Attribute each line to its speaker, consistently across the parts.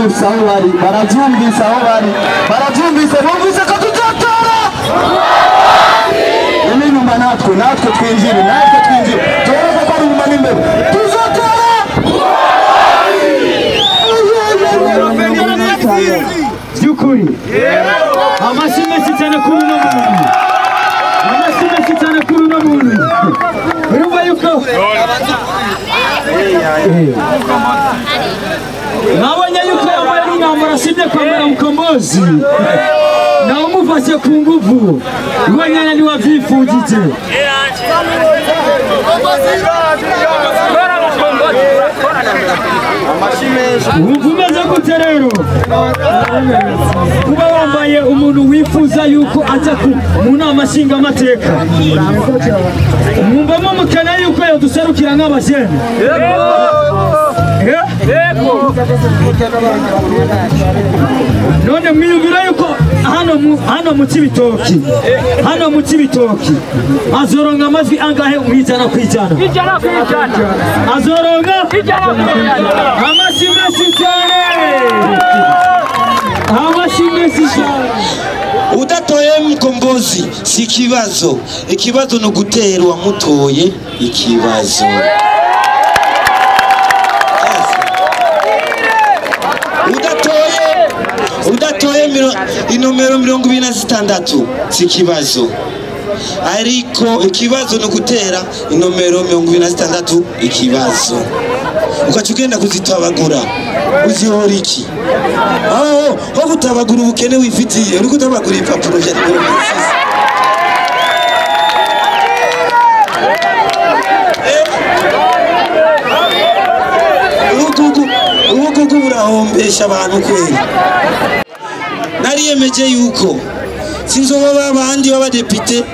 Speaker 1: Baravyumvise aho bari, baravyumvise aho bari, baravyumvise, bumvise ko tuzotora. Inyuma natwe, natwe twinjire, natwe twinjire. Tubereke ko ari inyuma n'imbere. Tuzotora.
Speaker 2: By'ukuri amashyi menshi cyane kuri uno muntu, amashyi menshi cyane kuri uno muntu. Urumva yuko nabonye yuko yambaye n'umwambaro asibye kwambara Mukombozi, nawe umufashe ku nguvu, iwe nyene niwe wavyifujije. Wumva umeze gute rero kuba wambaye umuntu wifuza yuko aja mu nama nshingamateka? Mwumva mumukana yuko yoduserukira nk'abajene? None mwiyumvira yuko hano mu Cibitoki, hano mu Cibitoki azoronka amajwi angahe mw'ijana kw'ijana? Azoronka amashyi menshi cyane, amashyi menshi cyane.
Speaker 3: Udatoye Mkombozi si ikibazo, ikibazo ni ugutera uwamutoye ikibazo. Udatoye inomero 26 si ikibazo, ariko ikibazo ni ugutera inomero 26 ikibazo, ugaca ugenda kuzitabagura. Uzihora iki? Aho ho gutabagura ubukene wifitiye, uri gutabagura ibipapuro vya nimero 26. Ubugugu burahombesha abantu kweli. Nariyemeje yuko sinzoba babandi b'abadepite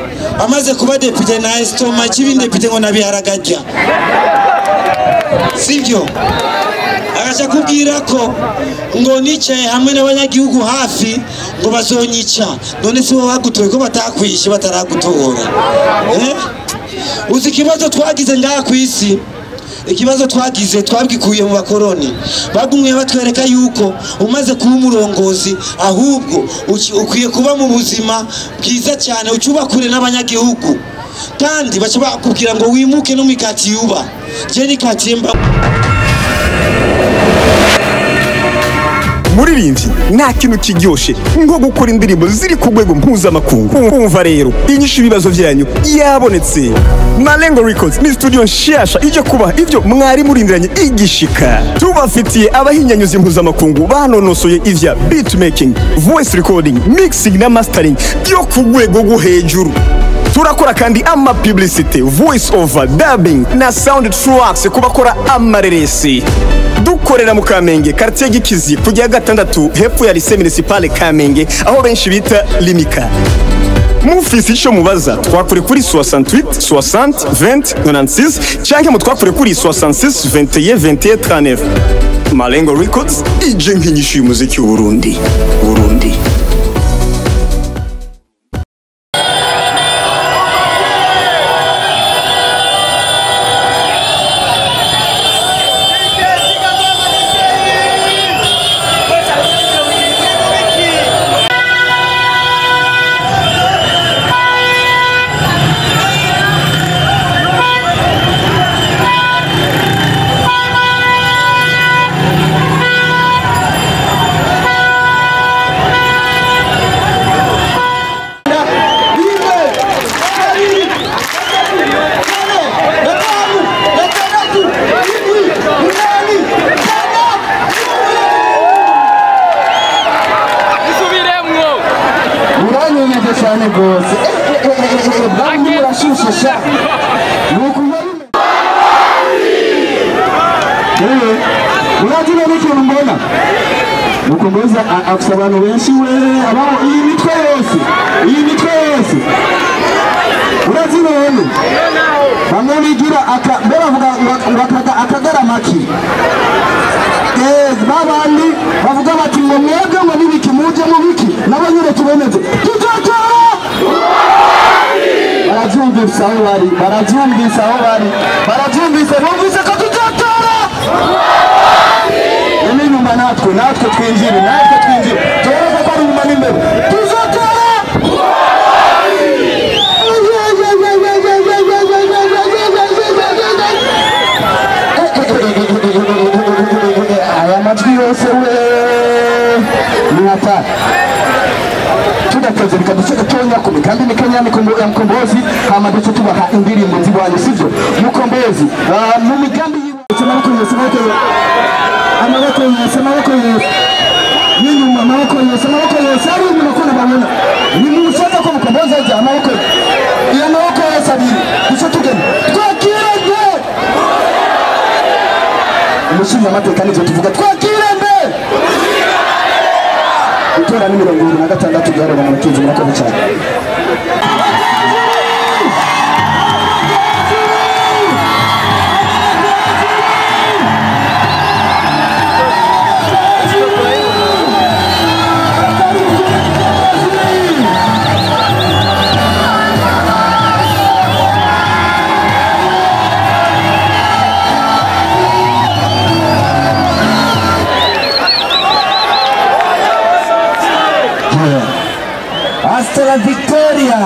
Speaker 3: amaze kuba depite na estoma kibindepite ngo nabiharagajya, sivyo? Agaca kubwira ko ngo nicaye hamwe n'abanyagihugu hafi ngo bazonyica. None si bo bagutoye ko batakwishe bataragutora? Uzi ikibazo twagize ngaha kw'isi? Ikibazo twagize twabwikuye mu bakoroni. Bagumye batwereka yuko umaze kuba umurongozi ahubwo ukwiye kuba mu buzima bwiza cyane, ucuba kure n'abanyagihugu, kandi baca bakubwira ngo wimuke no mikati yuba. Je ni katimba
Speaker 4: Muririmbyi, nta kintu kiryoshe nko gukora indirimbo ziri ku rwego mpuzamakungu. Umva rero, inyishu ibibazo vyanyu yabonetse. Malengo Records ni studio nshasha ije kubaha ivyo mwari murindiranye igishika. Tubafitiye abahinyanyuzi mpuzamakungu banonosoye ivya beatmaking, voice recording, mixing na mastering byo ku rwego rwo hejuru. Turakora kandi ama publicity, voice over, dubbing na sound tracks kubakora amareresi. Dukorera mu Kamenge, quartier Gikizi, kujya gatandatu hepfo ya lycée municipale Kamenge, aho benshi bita Limika. Mufise ico mubaza twakure kuri 68 60 20 96 canke mutwakure kuri 66 21 21 39. Malengo Records ije nk'inyishu y'umuziki w'u Burundi. Burundi.
Speaker 1: Cyane gose bwangu murashushe sha nuko uragira n'ikintu mbona Mukombozi afise abantu benshi we abaho iyi mitwe yose, iyi mitwe yose urazi none bamwe bigira bavuga akagaramaki, babandi bavuga bati ngo mwebwe ngo nibiki muje mubiki nabo nyine tubemeze tuzotora. Baravyumvise aho bari, baravyumvise aho bari, baravyumvise, bumvise ko tuzotora. Inyuma natwe, natwe twinjire. ku migambi mikenya ya Mkombozi, hama duce tubaha indirimbo z'iwanyu, sivyo? Mukombozi mu migambi yiwe, amaboko yose, amaboko yose, amaboko yose n'inyuma, amaboko yose, amaboko yose ari inyuma ko nababona. Ni mushaka ko Mukombozi ajya amaboko iyo amaboko yose abiri duce tugenda twakirende umushinga amateka nivyo tuvuga twakirende itora ni 76 byareba mu batunzi. Murakoze cyane.
Speaker 3: Hasta la victoria!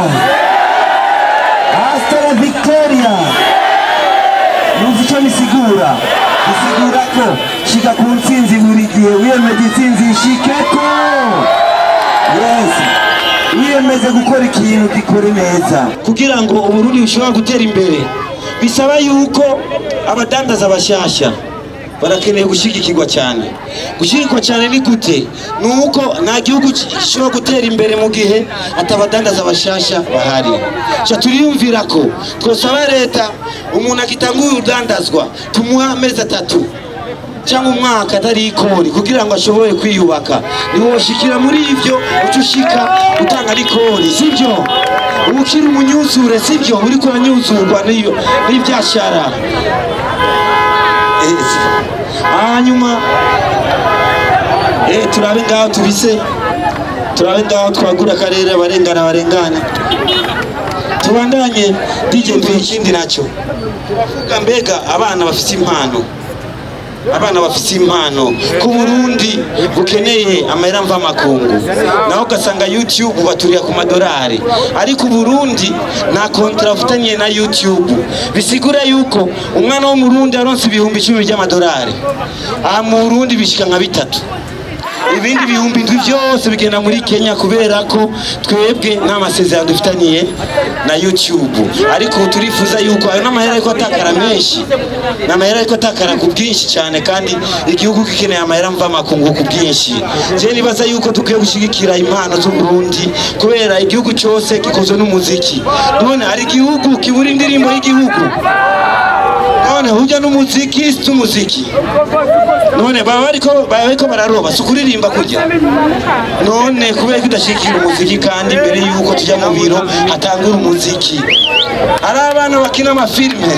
Speaker 3: Hasta la victoria! Numva icyo bisigura. Bisigura ko shika ku ntsinzi buri gihe wiyemeje intsinzi ishikeko. Yes. Wiyemeze gukora ikintu gikore neza. Kugira ngo Uburundi bushobora gutera imbere bisaba yuko abadandaza bashasha barakeneye gushyigikirwa cyane. Gushyigikirwa cyane ni gute? Ni uko nta gihugu gishobora gutera imbere mu gihe atabadandaza bashasha bahari. Turiyumvira ko twosaba leta umuntu akitangura urudandazwa tumuha amezi 3 cyangwa umwaka atari ikori kugira ngo ashobore kwiyubaka. Niwo woshikira muri ivyo ucushika utanga ikori, sivyo? Ubukira umunyuzure, sivyo? Uriko uranyuzurwa n'iyo n'ivyashara. Hanyuma turabe ngaho tubise, turabe ngaho twagura akarere abarengana barengana, tubandanye DJ. Ikindi nacyo turavuga, mbega abana bafite impano, abana bafite impano ku Burundi bukeneye amahera mva makungu, naho ugasanga YouTube baturiya ku madolari, ariko Burundi nta kontra afitanye na YouTube. Bisigura yuko umwana wo mu Burundi aronse 10,000 by'amadolari, aha mu Burundi bishika nka 3, ibindi 7,000 byose bigenda muri Kenya kubera ko twebwe nta masezerano dufitaniye na YouTube. Ariko turifuza yuko ayo n'amahera ariko atakara menshi, n'amahera ariko atakara ku bwinshi cyane, kandi igihugu gikeneye amahera mva makungu ku bwinshi. Je nibaza yuko dukwiye gushigikira impano z'u Burundi kubera igihugu cyose gikozwe n'umuziki. None hari igihugu kibura indirimbo y'igihugu? None hujya n'umuziki si umuziki? None baba bariko bararoba si ukuririmba kurya? None kubera ko udashikira umuziki, kandi mbere yuko tujya mu biro hatangura umuziki. Hari abana bakina amafilme,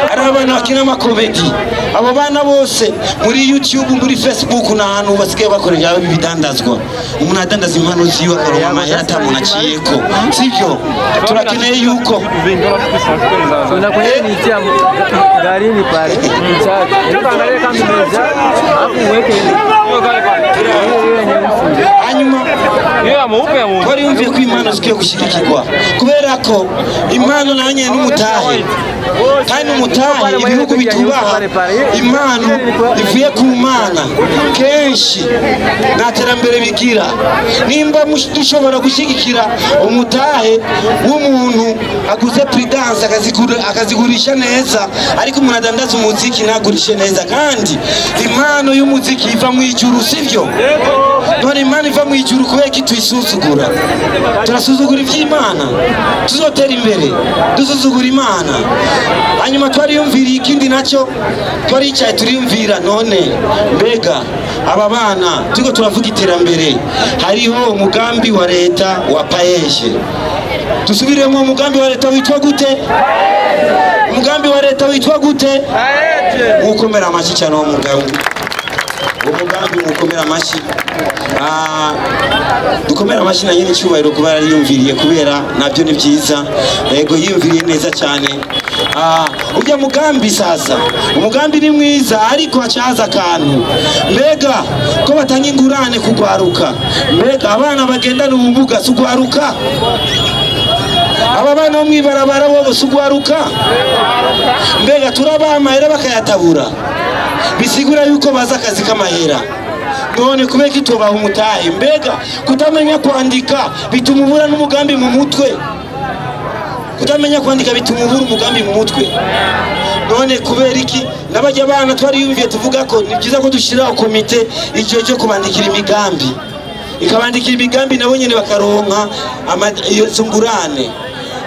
Speaker 3: hari abana bakina amakomedi, abo bana bose muri YouTube, muri Facebook n'ahantu basigaye bakorera ibidandazwa. Umuntu adandaza impano ziwe akaronka amahera ata muntu aciyeko, sivyo? Turakeneye yuko hanyuma twariyumviye ko impano zikwiye gushyigikirwa kubera ko impano nayo n'umutahe, kandi umutahe ibihugu bitubaha impano ivuye ku Mana kenshi nta terambere bigira. Nimba dushobora gushyigikira umutahe w'umuntu aguze prudence akazigurisha neza, ariko umuntu adandaza umuziki ntagurishe neza, kandi impano y'umuziki iva mu ijuru, sivyo? None impano iva mu ijuru kubera ko tuyisuzugura, turasuzugura ivy'Imana, tuzotera imbere dusuzugura Imana. Hanyuma twariyumviriye ikindi nacyo, twaricaye turiyumvira, none mbega aba bana turiko turavuga iterambere, hariho umugambi wa leta wa paeje. Dusubiremo, umugambi wa leta witwa gute? Umugambi wa leta witwa gute? Mukomera amashyi cyane uwo mugambi, umugambi mukomera amashyi. Dukomera amashyi na nyine icyubahiro kuba yariyumviriye, kubera nabyo ni byiza. Yego yiyumviriye neza cyane. Ujya mugambi sasa, umugambi ni mwiza ariko hacaza akantu. Mbega ko batanga ingurane kugwaruka, mbega abana bagendana ubumuga si ugwaruka? Aba bana bo mwibarabara bo si ugwaruka? Mbega turabaha amahera bakayatabura, bisigura yuko baza akazi k'amahera. None kubera kitobaha umutahe? Mbega kutamenya kwandika bituma ubura n'umugambi mu mutwe. Kutamenya kwandika bituma ubura umugambi mu mutwe. None kubera iki nabajya abana twari yumviye tuvuga ko ni byiza ko dushiraho komite igihe cyo kubandikira imigambi, ikabandikira imigambi nabo nyene bakaronka iyo ngurane.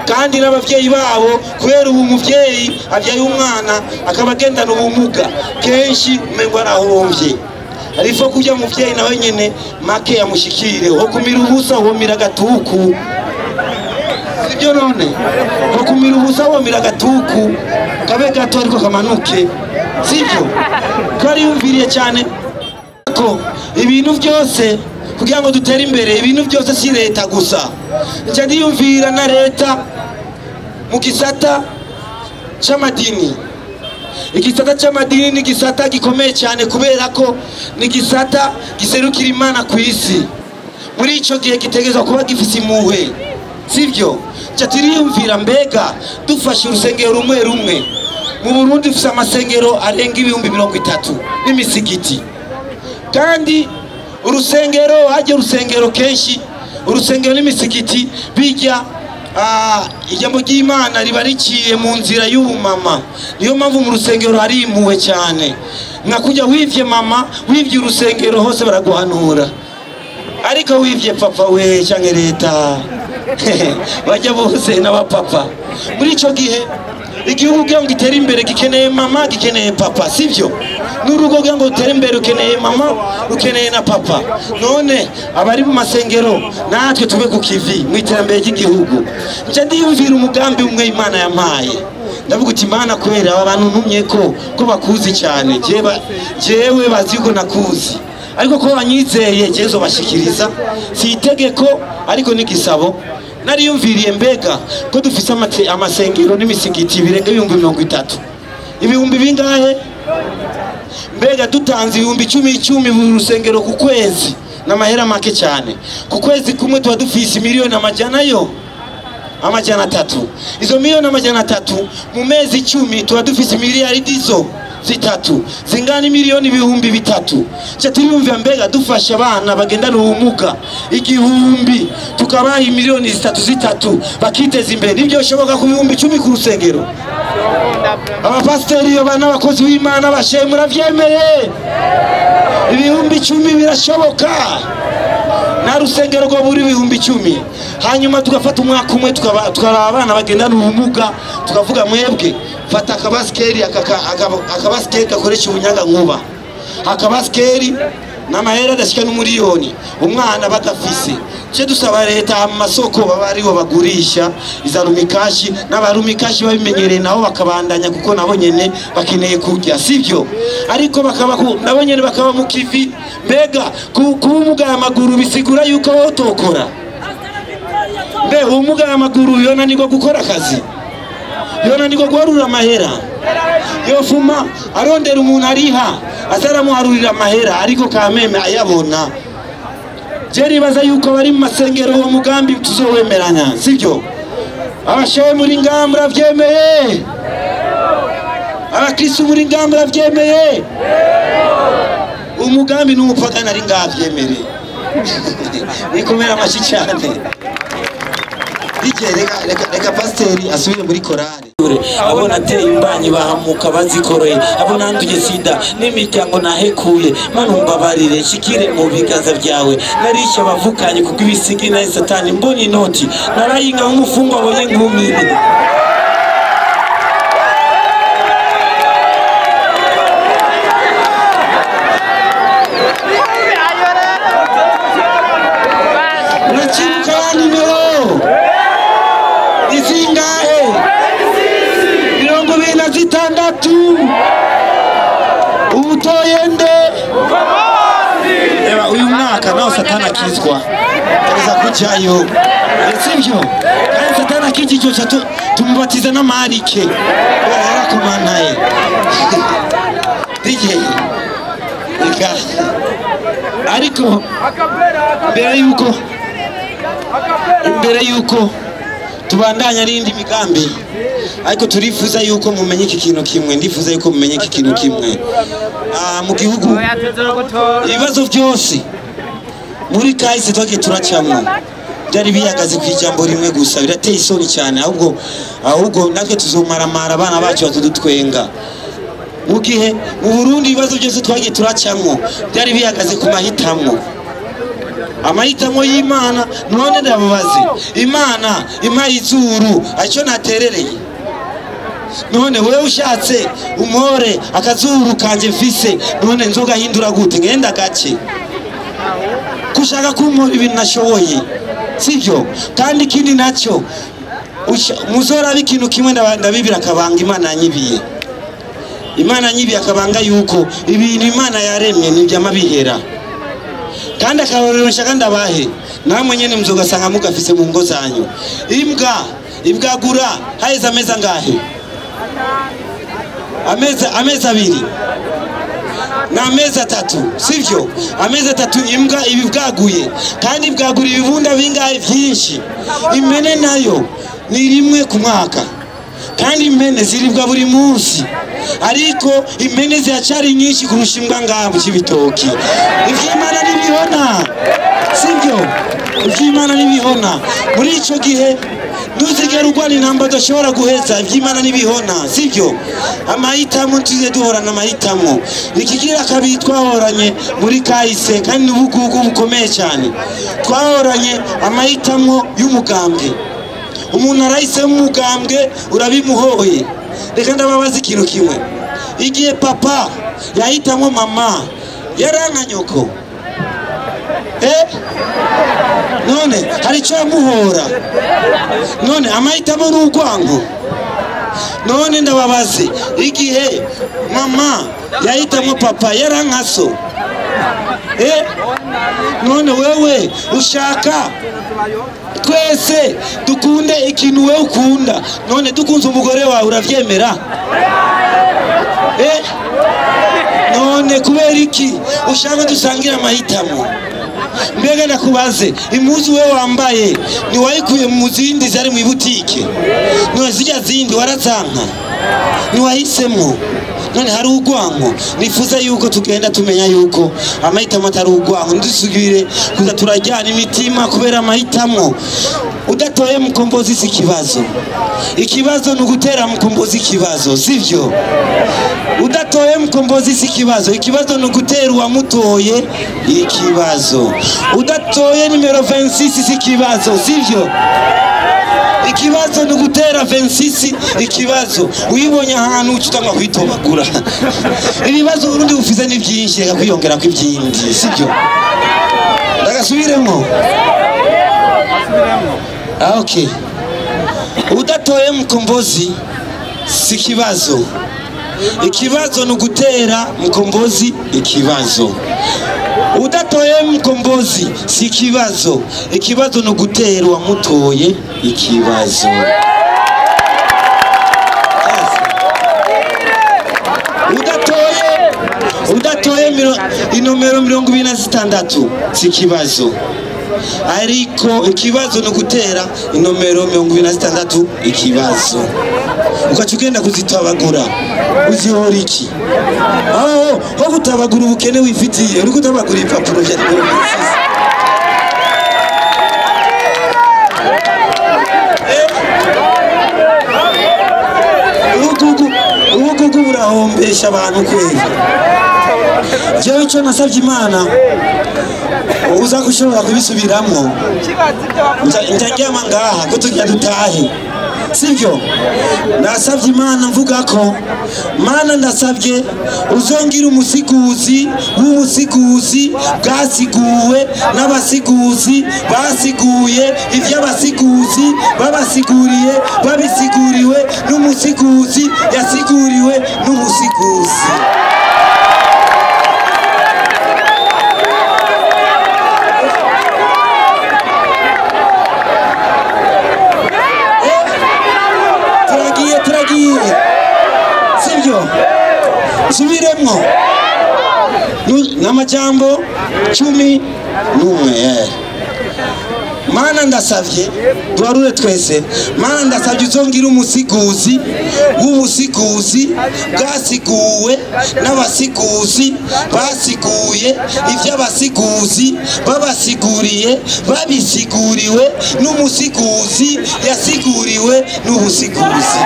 Speaker 3: Kandi n'abavyeyi babo, kubera ubu muvyeyi avyaye umwana akaba agendana ubumuga kenshi umengo arahomvye, ariko kujya muvyeyi nawe nyene make yamushikire ho kumira ubusa homira gatuku, sibyo? None ho kumira ubusa homira gatuku kabe gato ariko kamanuke, sibyo? Twari yumviriye cyane ko ibintu byose kugira ngo dutere imbere, ibintu byose si leta gusa. Nca ndiyumvira na leta mu gisata c'amadini. Igisata c'amadini ni igisata gikomeye cyane, kubera ko ni igisata giserukira Imana ku isi. Muri ico gihe gitegerezwa kuba gifise impuhwe, sivyo? Nca turiyumvira mbega dufashe urusengero rumwe rumwe. Mu Burundi dufise amasengero arenga 30,000 n'imisigiti. Kandi urusengero hajya urusengero kenshi urusengero n'imisigiti bijya ijambo ry'Imana riba riciye mu nzira y'ubumama. Niyo mpamvu mu rusengero hari impuhwe cyane. Nakujya wivye mama, wivye urusengero hose baraguhanura, ariko wivye papa we canke leta bajya bose n'abapapa. Muri ico gihe igihugu kugira ngo gitere imbere gikeneye mama, gikeneye papa, sivyo? N'urugo kugira ngo rutere imbere ukeneye mama, ukeneye na papa. None abari mu masengero natwe tube ku kivi mu iterambere ry'igihugu. Nca ndiyumvira umugambi umwe Imana yampaye, ndavuga uti Imana kubera aba bantu ntumye ko bakuzi cyane, jewe bazi ko nakuzi, ariko ko banyizeye jewe bashikiriza si itegeko ariko n'igisabo. Nariyumviriye mbega ko dufise amasengero n'imisigiti birenga 30,000. Ibihumbi bingahe? Mbega dutanze 10,000 buri rusengero ku kwezi n'amahera make cyane. Ku kwezi kumwe tuba dufise 300,000,000. Izo 300,000,000 mu mezi 10 tuba dufise miliyaridi 3 zingana 3,000,000. Cyo turiyumvira mbega dufasha abana bagendana ubumuga 1,000 tukabaha 3,000,000 bakiteza imbere, nibyo bishoboka ku 10,000 ku rusengero. Abapasiteri n'abakozi b'Imana bashe muravyemeye? 10,000 birashoboka. Na rusengero rwo buri 10,000. Hanyuma tugafata umwaka umwe tukaraba abana bagendana ubumuga, tukavuga mwebwe fata akabasikeri, akabasikeri gakoresha ubunyaga nkuba, akabasikeri n'amahera adashika n'umuriyoni umwana bagafise. Cyo dusaba leta mu masoko baba aribo bagurisha iza rumikashi, n'abarumikashi babimenyereye nabo bakabandanya, kuko nabo nyene bakeneye kurya, sivyo? Ariko bakaba nabo nyene bakaba mu kivi. Mbega kuba umugaya amaguru bisigura yuko wotokora? Mbe umugaya amaguru yonanirwa gukora akazi, yonanirwa guharura amahera, yofuma arondera umuntu ariha azaramuharurira amahera, ariko kameme ayabona. Je nibaza yuko bari mu masengero uwo mugambi tuzowemeranya, sivyo? Abashewe muri ngambura vyemeye, abakristo muri ngambura vyemeye, umugambi n'umupagani ari ngavyemereye. Nikomera amashi cyane. DJ reka pasiteri asubire muri korale. Abo nateye imbanyi bahamuka bazikoroye, abo nanduye sida n'imiryango nahekuye, Mana umbabarire nshikire mu biganza byawe. Narishe abavukanye kuko ibisigi na Satani, mbonye inoti narayinga nk'umufungwa abonye nk'umwini. Urakibuka nimero izingahe? 26. Ubutoye nde? Eba uyu mwaka naho Satani akizwa kaza kujayo, sivyo? Kandi Satani akijijwe tumubatiza n'amarike yarakumanaye. DJ reka, ariko mbere yuko Tubandanya n'indi migambi, ariko turifuza yuko mumenye iki kintu kimwe. Ndifuza yuko mumenye iki kintu kimwe. Mu gihugu ibibazo byose muri kahise twagiye turacamwo byari bihagaze ku ijambo rimwe gusa. Birateye isoni cyane, ahubwo natwe tuzomaramara abana bacu batudutwenga. Mu gihe mu Burundi ibibazo byose twagiye turacamwo byari bihagaze ku mahitamwo, amahitamo y'Imana. None ndababaze, Imana impaye izuru icyo naterereye? None wewe ushatse umore akazuru kanje mfise, none nzogahindura gute? Ngenda gake kushaka kumpora ibintu nashoboye, sibyo? Kandi ikindi nacyo, muzoraba ikintu kimwe, ndabibira akabanga Imana yanyibiye. Imana yanyibiye akabanga yuko ibintu Imana yaremye ntibyama bihera. Kandi akarorero nshaka ndabahe, namwe nyene muzogasanga mugafise mu ngo zanyu. Imbwa ibwagura haheze amezi angahe? Amezi abiri ni amezi atatu, sivyo? Amezi atatu imbwa ibibwaguye, kandi ibwagura ibibunda bingahe? Byinshi. Impene nayo ni rimwe ku mwaka, kandi impene ziribwa buri munsi, ariko impene ziracari nyinshi kurusha imbwa ngaha mu Cibitoki. Ivy'Imana ntibihona, sivyo? Ivy'Imana ntibihona. Muri ico gihe ntuzigera urwana intambara udashobora guheza. Ivy'Imana ntibihona, sivyo? Amahitamo, tuze duhorana amahitamo. Ikigira kabiri twahoranye muri kahise, kandi n'ubugugu bukomeye cyane, twahoranye amahitamo y'umugambwe. Umuntu arahisemo umugambwe, urabimuhoye. Reka ndababaza ikintu kimwe: igihe papa yahitamo mama, yaranka nyoko? None hari icyo yamuhora? None amahitamo ni urwango? None ndababaze, igihe mama yahitamo papa, yaranka so? None wewe ushaka twese dukunde ikintu wewe ukunda? None dukunze umugore wawe uravyemera? None kubera iki ushaka dusangira amahitamo? Mbega ndakubaze, impuzu wewe wambaye ntiwayikuye mu zindi zari mu ibutike? None zirya zindi warazanka? Ntiwahisemo? None hari urwango? Nifuza yuko tugenda tumenya yuko amahitamo atari urwango. Ntidusubire kuza turajyana imitima kubera amahitamo. Udatoye Mukombozi si ikibazo, ikibazo ni ugutera Mukombozi ikibazo, sivyo? Udatoye Mukombozi si ikibazo, ikibazo ni ugutera uwamutoye ikibazo. Udatoye nimero 26 si ikibazo, sivyo? Ikibazo ni ugutera 26 ikibazo. Uyibonye ahantu uca utangwa kwitobagura. Ibibazo Burundi bufise ni byinshi, reka kwiyongera kw'ibyindi, sivyo? Ndagasubiremo. Okay. Udatoye Mukombozi si ikibazo, ikibazo ni ugutera Mukombozi ikibazo. Udatoye Mukombozi si ikibazo, ikibazo ni ugutera uwamutoye ikibazo. Udatoye inomero 26 si ikibazo, ariko ikibazo ni ugutera inomero 26 ikibazo. Ugaca ugenda kuzitabagura, uzihora iki? Aho ho gutabagura ubukene wifitiye, uri gutabagura ibipapuro vya nimero 26. Ubugugu burahombesha abantu kweli. Jewe ico nasavye Imana, uza gushobora kubisubiramwo, nja ndyama ngaha ko tugira dutahe, sivyo? Nasavye Imana mvuga ko Mana ndasavye uzongira umusiguzi w'ubusiguzi bwasiguwe n'abasiguzi basiguye ivy'abasiguzi babasiguriye babisiguriwe n'umusiguzi yasiguriwe n'umusiguzi. Turagiye, sivyo? Subiremwo n'amajambo 11. Mana ndasavye duharure twese. Mana ndasavye uzongira umusiguzi w'ubusiguzi bwasiguwe n'abasiguzi basiguye ivy'abasiguzi babasiguriye babisiguriwe n'umusiguzi yasiguriwe n'ubusiguzi.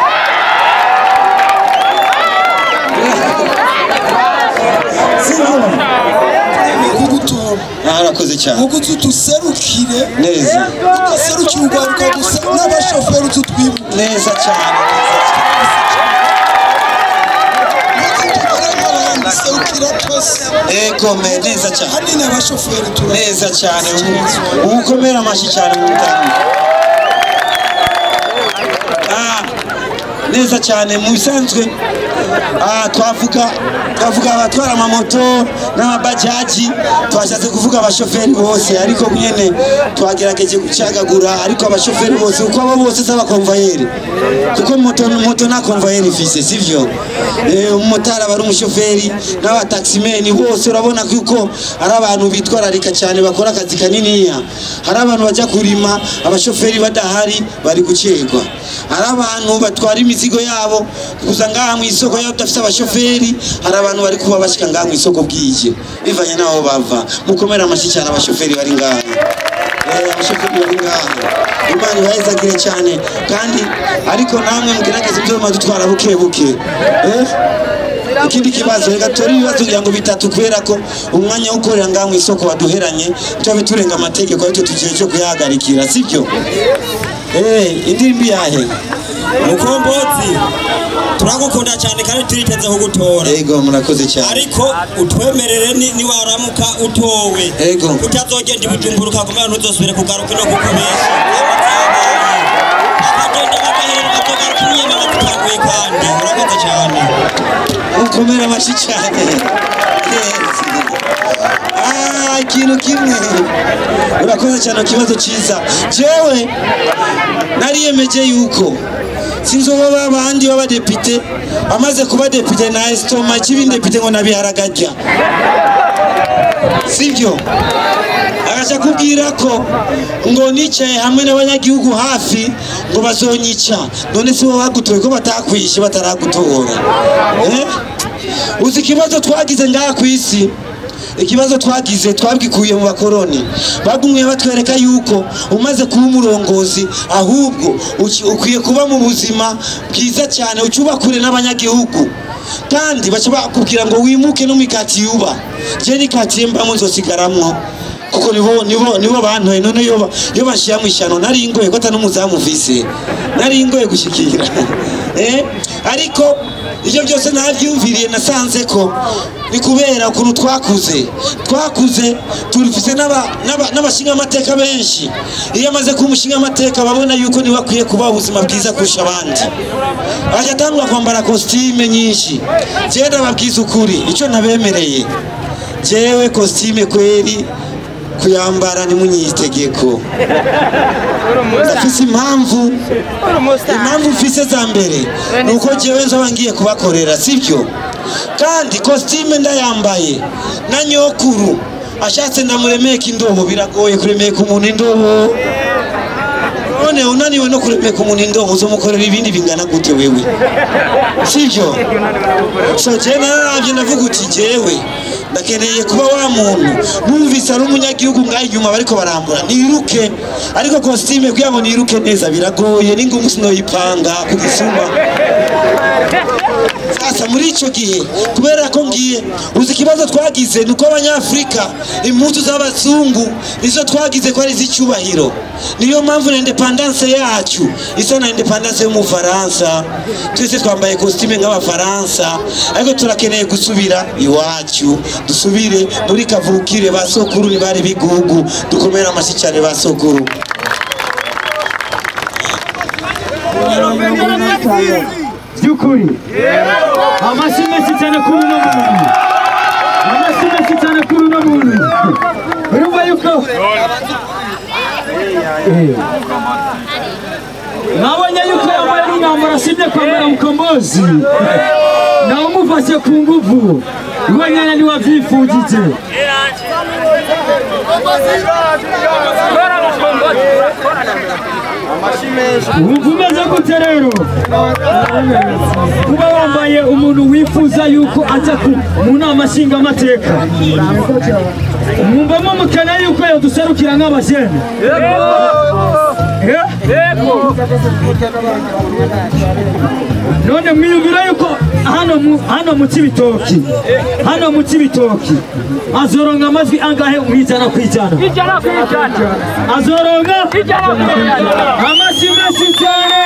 Speaker 3: Arakoze cyane.
Speaker 5: Uko tuserukire
Speaker 3: neza.
Speaker 5: Tuserukire urwaruka gusa n'abashoferi tutwibuka
Speaker 3: neza cyane. Ego me neza cyane.
Speaker 5: Hanini abashoferi tura
Speaker 3: neza cyane. Ukomera amashi cyane mu mutanga. Neza cyane mu bisanzwe. Twavuga abatwara amamoto n'amabajaji, twashatse kuvuga abashoferi bose ariko nyene twagerageje gucagagura, ariko abashoferi bose uko abo bose saba konvayeri, kuko moto na konvayeri ifise sivyo? Umumotari aba ari umushoferi n'abataximeni bose, urabona kuko ari abantu bitwararika cyane bakora akazi kaniniya. Hari abantu bajya kurima abashoferi badahari bari gucerwa, hari abantu batwara imizigo yabo kuza ngaha mu isoko yabo tudafise abashoferi, hari abantu bari kuba bashika ngaha mu isoko bwije bivanye naho bava. Mukomera amashi cyane abashoferi bari ngaha. Abashoferi bari ngaha, Imana ibahezagire cyane. Kandi ariko namwe mugerageze ibyo dutwara buke buke. Ikindi kibazo, reka tore ibibazo kugira ngo bitatu, kubera ko umwanya wo gukorera ngaha mu isoko waduheranye, turabe turenga amategeko ariko tugiye cyo kuyahagarikira, sibyo? Indirimbo yahe?
Speaker 6: Mukombozi, turagukunda cyane kandi turiteze kugutora.
Speaker 3: Ego murakoze cyane.
Speaker 6: Ariko utwemerere ni waramuka utowe.
Speaker 3: Ego.
Speaker 6: Utazogenda Bujumbura ukaguma ntuzosubire kugaruka no kukubesha. Akagenda bakaherera bakagaruka imyemera tutanguye kandi murakoze cyane.
Speaker 3: Ukomera amashi cyane. Ikintu kimwe. Urakoze cyane kibazo cyiza. Jewe nariyemeje yuko sinzoba babandi b'abadepite amaze kuba depite na estoma kibindepite ngo nabiharagajya, sivyo? Agacha kubwira ko ngo nicaye hamwe n'abanyagihugu hafi ngo bazonyica, none si bo bagutoye ko batakwishe bataragutora. Uzi ikibazo twagize ngaha ku isi? Ikibazo twagize twabwikuye mu bakoroni, bagumye batwereka yuko umaze kuba umurongozi ahubwo ukwiye kuba mu buzima bwiza cyane, ucuba kure n'abanyagihugu, kandi baca bakubwira ngo wimuke no mikati yuba. Je ni kati mbamwe nzosigaramwo kuko nibo bantoye, none yo bashira mu ishano nari ingoye ko atari mvise nari ingoye gushikira. Ariko ibyo byose navyumviriye nasanze ko ni kubera ukuntu twakuze turufise n'abashinga amateka benshi. Iyo amaze kumushinga amateka babona yuko ni bakwiye kuba ubuzima bwiza kurusha abandi, agatangwa kwambara costume nyinshi. Je ndababwiza ukuri icyo nabemereye, jewe costume kweri kuyambara ni munyitegeko. Ndafise impamvu mfise za mbere nuko jewe nzoba ngiye kubakorera, sivyo? Kandi costume ndayambaye na nyokuru ashatse ndamuremeka indobo, biragoye kuremeka umuntu indobo. None unaniwe no kuremeka umuntu indobo uzomukorera ibindi bingana gute wewe, sivyo? So je naravye ndavuga uti jewe ndakeneye kuba wa muntu numvise ari umunyagihugu ngaho inyuma bariko barambura niruke, ariko costume kugira ngo niruke neza biragoye, n'ingumu sinoyipanga ku gisuma. Sasa muri ico gihe kubera ko ngiye, uzi ikibazo twagize nuko abanyafrika impuzu z'abazungu nizo twagize ko ari z'icyubahiro. Niyo mpamvu na independence yacu isa na independence y'Umufaransa, twese twambaye costume nk'abafaransa, ariko turakeneye gusubira iwacu, dusubire muri kavukire basokuru ni bari bigugu. Dukomera amashi cyane basokuru.
Speaker 2: By'ukuri amashyi menshi cyane kuri uno muntu, amashyi menshi cyane kuri uno muntu. Urumva yuko nabonye yuko yambaye n'umwambaro asibye kwambara Mukombozi. Nawe umufashe ku nguvu wenyine ni wavyifujije. Wumva umeze gute rero kuba wambaye umuntu wifuza yuko aza mu nama nshingamateka? Mwumvamo mukana yuko yoduserukira nk'abajene? None mwiyumvira yuko hano mu Cibitoki, hano mu Cibitoki azoronka amajwi angahe mu 100%? 100%. Azoronka 100%. Amashyi menshi cyane,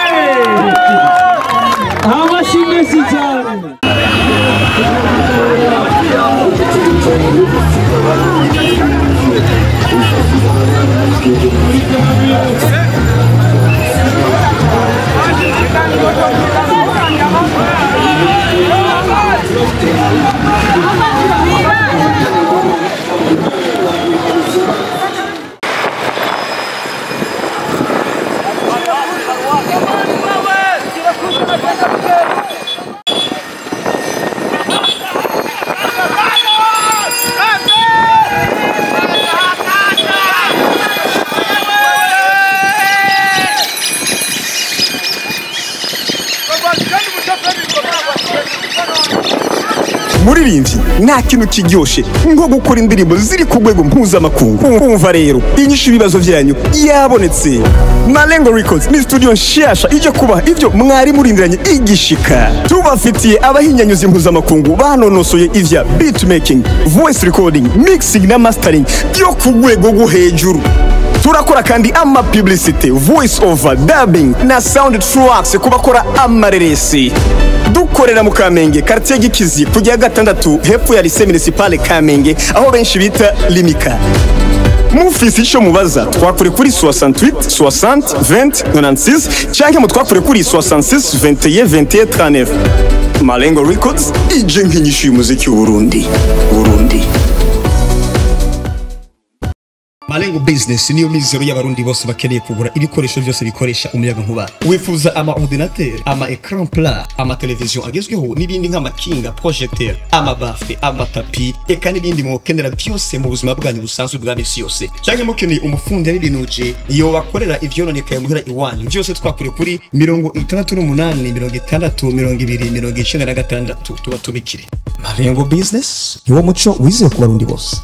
Speaker 2: amashyi menshi cyane.
Speaker 4: Muririmbyi nta kintu kiryoshe nko gukora indirimbo ziri ku rwego mpuzamakungu. Umva rero inyishu ibibazo byanyu yabonetse. Malengo Records ni studio nshasha ije kubaha ivyo mwari murindiranye igishika. Tubafitiye abahinyanyuzi mpuzamakungu banonosoye ivya beatmaking, voice recording, mixing na mastering byo ku rwego rwo hejuru. Turakora kandi ama publicity, voice over, dubbing na sound tracks kubakora amareresi. Dukorera mu Kamenge, quartier Gikizi, kujya gatandatu hepfo ya lycée municipale Kamenge, aho benshi bita Limika. Mufisi ico mubaza twakure kuri 68 60 20 96 canke mutwakure kuri 66 21 21 39. Malengo Records ije nk'inyishu y'umuziki w'u Burundi. Burundi.
Speaker 7: Malengo Business niyo mizero y'abarundi bose bakeneye kugura ibikoresho byose bikoresha umuyaga nkuba. Wifuza ama ordinateur, ama écran plat, ama television agezweho n'ibindi nk'amakinga, projecteur, ama baffle, ama tapi, eka n'ibindi mwokenera byose mu buzima bwanyu busanzwe bwa misi yose. Cyangwa mukeneye umufundi yabibinuje iyo bakorera ivyononekaye muhira iwanyu. Byose twakure kuri 68 60 20 96 tubatumikire. Malengo Business niwo muco wizeye ku barundi bose.